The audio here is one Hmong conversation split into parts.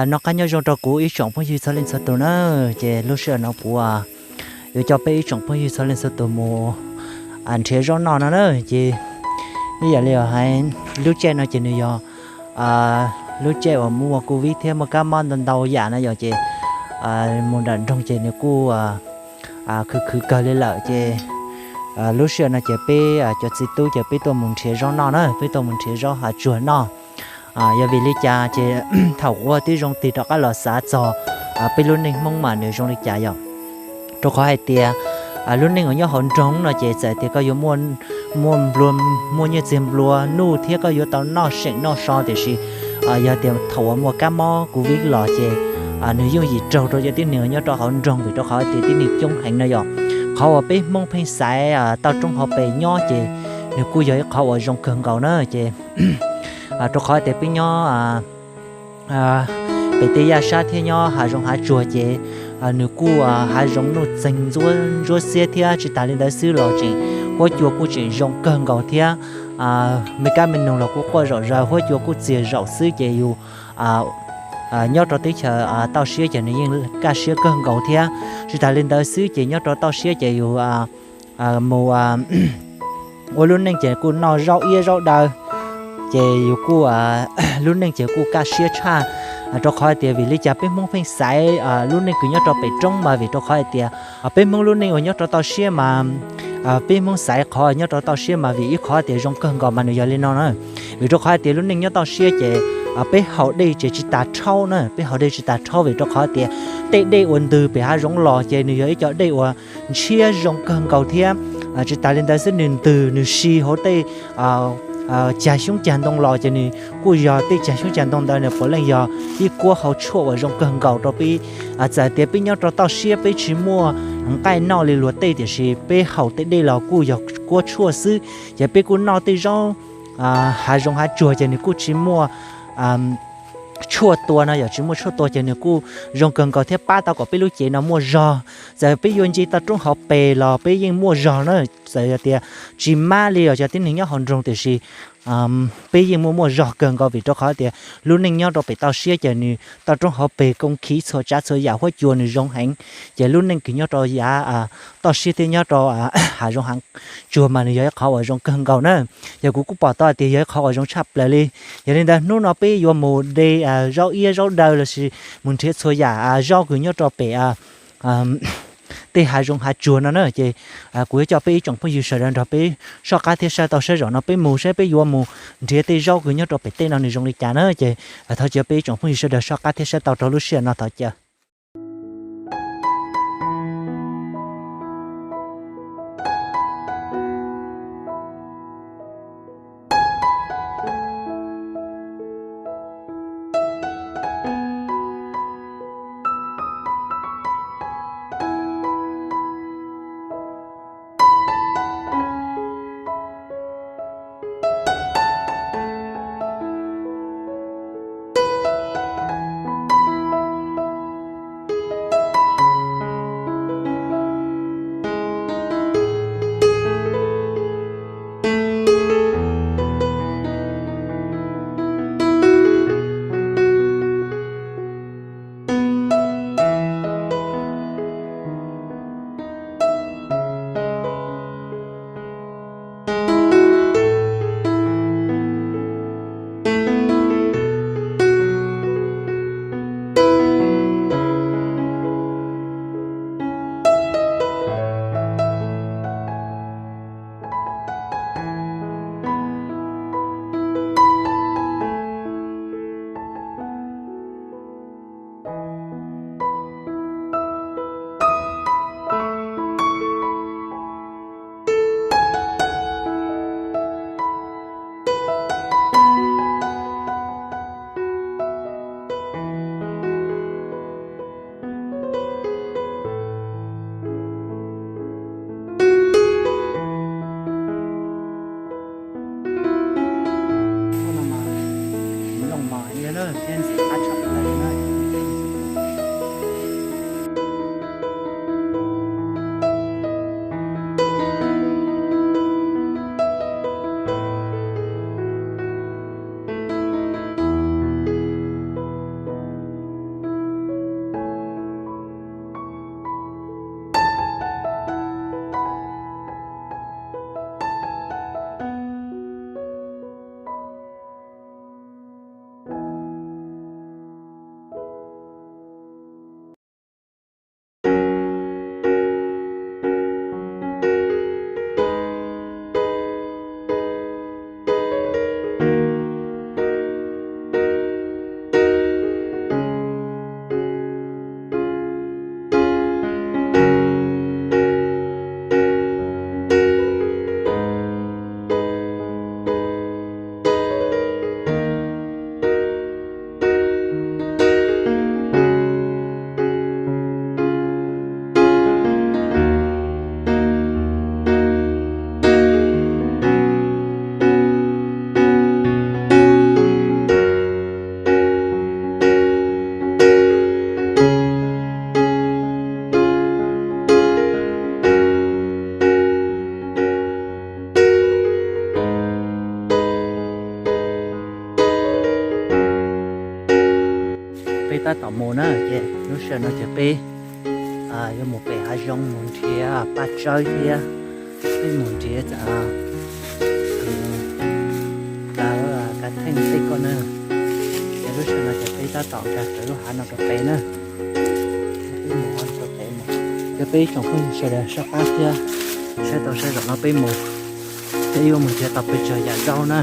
Noj qab nyob zoo rau kuv ib tsoom phooj ywg txhua leej txhua tus na. Ces lub sij hawm no kuv yuav coj peb ib tsoom phooj ywg txhua leej txhua tus mus nrhiav zaub noj no na. Ces ib yam li hais, lub caij no ces nws yog lub caij uas muaj covid thiab muaj kab mob ntau ntau yam no yom. Ces mus nram nroog ces nws kuj khwv khwv kawg li lawm. Ces lub sij hawm no ces peb cov txiv tub ces peb tuaj mus nrhiav zaub noj na, peb tuaj mus nrhiav zaub hav tsuag noj. Yog vim li cas ces thaum ua tib zoo tig rov qab los xav txog peb lub neej Hmoob mas nws zoo li cas yom. Rau qhov hais tias lub neej uas nyob hauv nroog no ces txawm tias koj yuav muaj nplua, muaj nyiaj txiag nplua nuj thiab koj yuav tau noj seem noj so, tiam sis yog tias thaum uas muaj kab mob covid los ces nws yooj yim raug rau cov tib neeg nyob rau hauv nroog, vim rau qhov tias tib neeg coob heev no yom. Qhov uas peb Hmoob pheej xaiv toj roob hauv pes nyob ces nws kuj yog ib qhov uas zoo kawg nkaus na. Ces rau qhov tias peb nyob pem tej yaj sab thiab nyob hav zoov hav tsuag ces nws kuj hav zoov nuj txeeg ntsuab xiab thiab. Tsis tas li ntawd xwb los tseem huab cua kuj tseem zoo kawg nkaus thiab. Me kab me noog los kuj quaj zaum zaws, huab cua kuj txias zaum xwb ces yus nyob rau teb chaws toj siab ces nws yeej kaj siab kawg nkaus thiab. Tsis tas li ntawd xwb ces nyob rau toj siab ces yus mus ua lub neej ces kuj noj zaub iab zaub daw, ces yus kuj lub neej ces kuj kaj siab tshaj. Rau qhov hais tias vim li cas peb Hmoob pheej xaiv lub neej kws nyob rau pem roob mas vim rau qhov hais tias peb Hmoob lub neej uas nyob rau toj siab mas peb Hmoob xaiv qhov nyob rau toj siab mas vim ib qhov tias zoo kawg nkaus mas nws yog li no na. Vim rau qhov hais tias lub neej nyob toj siab ces peb haus dej ces tsis tas rhaub na, peb haus dej tsis tas rhaub vim rau qhov tias tej dej uas ntws pem hav zoov los ces nws yog ib co dej uas ntshiab zoo kawg nkaus thiab. Tsis tas li ntawd xwb nws ntws nws si hauv tej cag xyoob cag ntoo los ces nws kuj yog tej cag xyoob cag ntoo ntawd nws puav leej yog ib kuab hau tshuaj uas zoo kawg nkaus rau peb. Txawm tias peb nyob rau toj siab peb tsis muaj nqaij noj li luag tej tiam sis peb haus tej dej los kuj yog kuab tshuaj xwb, ces peb kuj noj tej zaub hav zoov hav tsuag ces nws kuj tsis muaj tshuaj tua no yom, tsis muaj tshuaj tua ces nws kuj zoo kawg nkaus thiab pab tau kom peb lub cev no muaj zog. Txawm peb yuav nce toj roob hauv pes los peb yeej muaj zog na. Txawm yog tias tsis mab li los cov tib neeg nyob hauv nroog tiam sis peb yeej muaj muaj zog kawg nkaus vim rau qhov tias lub neej nyob rau pem toj siab ces nws toj roob hauv pes koo khiv txhua tsav txhua yam huab cua nws zoo heev. Ces lub neej kws nyob rau yav toj siab thiab nyob rau hav zoov hav tsuag mas nws yog ib qhov uas zoo kawg nkaus na. Ces kuv kuj pom tau tias yog ib qhov uas zoo tshaj plaws li. Yog li ntawd hnub no peb yuav mus de zaub iab zaub daw lossis mus nrhiav txhua yam zaub kws nyob rau pem tej hav zoov hav tsuag no na. Ces kuv yuav coj peb ib tsoom phooj ywg sawv daws nrog peb soj qab thiab saib tau saib zaum no peb mus saib peb yuav mus nrhiav tej zaub kws nyob rau pem tej no nws zoo li cas na. Ces thov caw peb ib tsoom phooj ywg sawv daws soj qab thiab saib tau rau lub sij hawm no thov caw. Mus na, ces lub sij hawm no ces peb yuav mus pem hav zoov mus nrhiav paj tsawb thiab peb mus nrhiav kav theej tej ko na. Ces lub sij hawm no ces peb tab tom nkag rau lub hav no rau pem na. Peb mus rau pem, ces peb ib tsoom phooj ywg sawv daws soj qab thiab, saib tau saib zaum no peb mus, peb yuav mus nrhiav tau pes tsawg yam zaub na.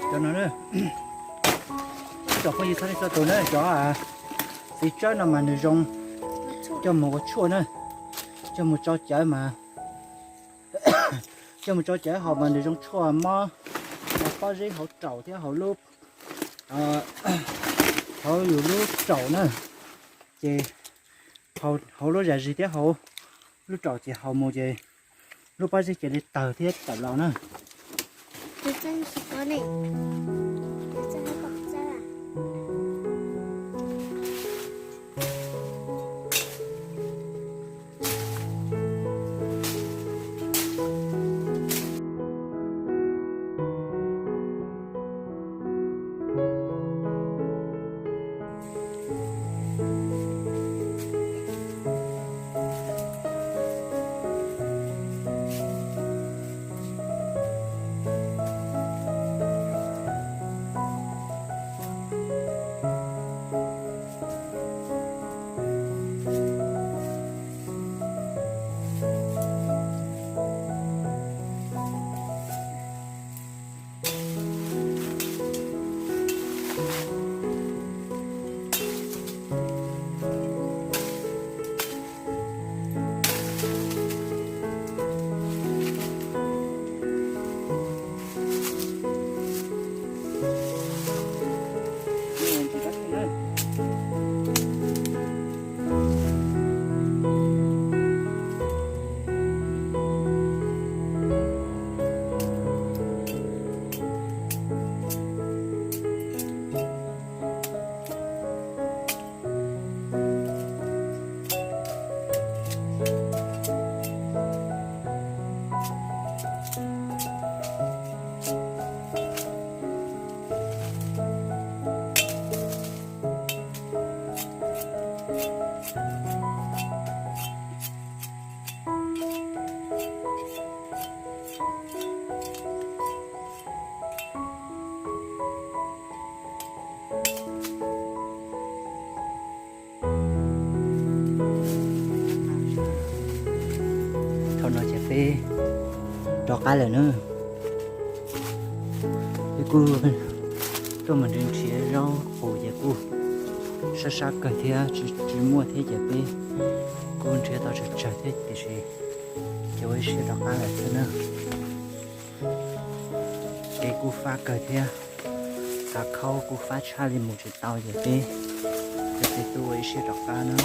Cov no, cov phooj ywg txhua leej txhua tus na, cov txiv tsawb no mas nws zoo coj mus ua tshuaj na. coj mus tsau cawv mas, coj mus tsau cawv haus mas nws zoo tshuaj mob pob zeb hauv raum thiab hauv lub, hauv yus lub raum na. Ces hauv lub zam zis thiab hauv lub raum ces haus mus ces lub pob zeb cia li tawg thiab tawm los na. Thaum no ces peb rov qab lawm na. Peb kuj tuaj mus nrhiav zaub qus ces kuj sab sab kawg thiab tsis muaj thiab ces peb kuj nrhiav tau tsawg tsawg thiab tiam sis ces ua ib siab rov qab lawm xwb na. Kev kuj fab kawg thiab, kav khaub kuj fab tshaj li mus tsis tau ces peb tes tub ua ib siab rov qab na.